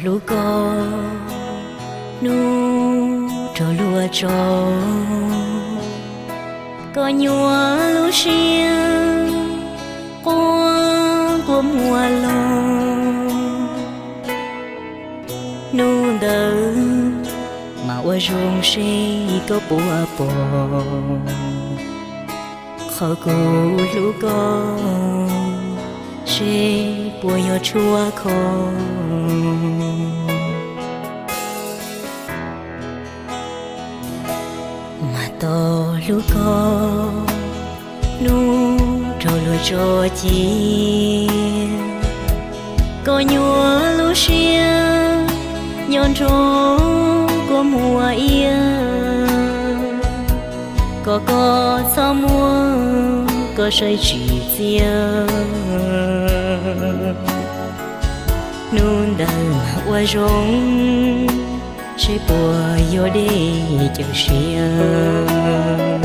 hlub koj, hnub raug luag tso, koj nyuaj lub siab, quaj kua muag los. Hnub ntawd mas ua zoo seb koj puas pom qhov kuv hlub koj, seb puas yog tshuab kho. Mas tos hlub koj, hnub raug luag tso cia, koj nyuaj lub siab, nyob nrog kua muag iab, kom koj txhob muab koj saib tsis txiaj. Hnub ntawd ua zoo seb puas yog dej cawm siab.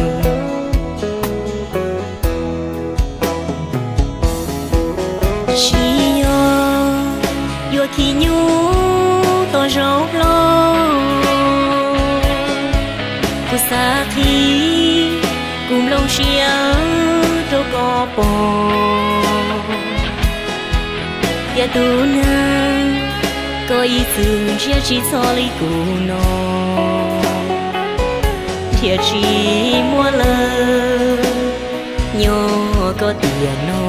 Tsis yog yuav khi nyuj tos zaum hlo, kuv xav qhib kuv nplooj siab rau koj pom. Tiam tus neeg, koj ib txwm ntsiab tsis txhob li kuv no, nrhiav tsis muaj lawm, nyob koj tiam no.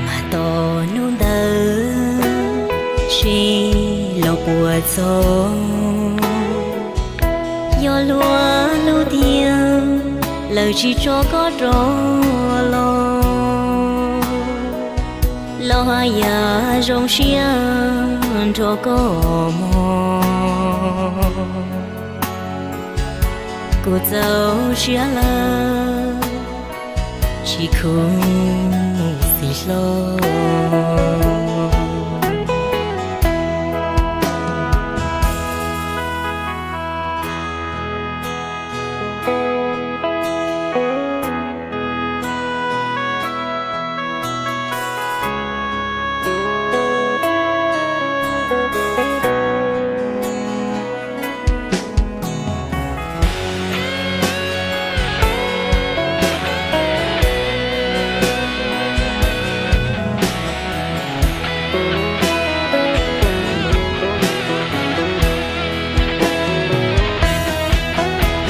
Mas tos hnub ntawd seb los puas txog, yog luag lub tiag lawv tsis tso koj rov los, los haj yam zoo siab nrog koj mog. Kuv txaus siab lawm, tsis khuv xim hlo.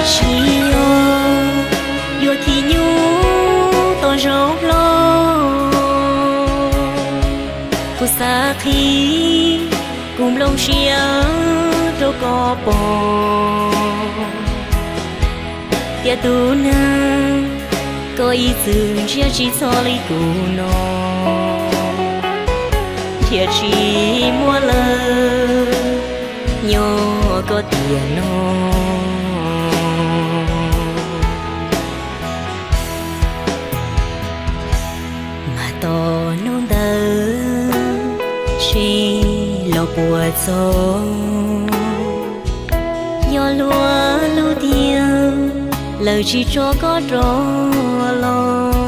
Tsis yog yuav khi nyuj tos zaum hlo, kuv xav qhib kuv nplooj siab rau koj pom. Tiam tus neeg, koj ib txwm ntsiab tsis txhob li kuv no, nrhiav tsis muaj lawm, nyob koj tiam no. Mas tos hnub ntawd seb los puas txog, yog luag lub tiag lawv tsis tso koj rov los,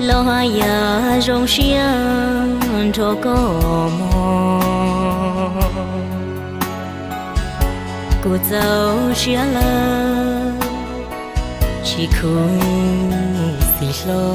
los haj yam zoo siab nrog koj mog. Kuv txaus siab lawm, tsis khuv xim hlo.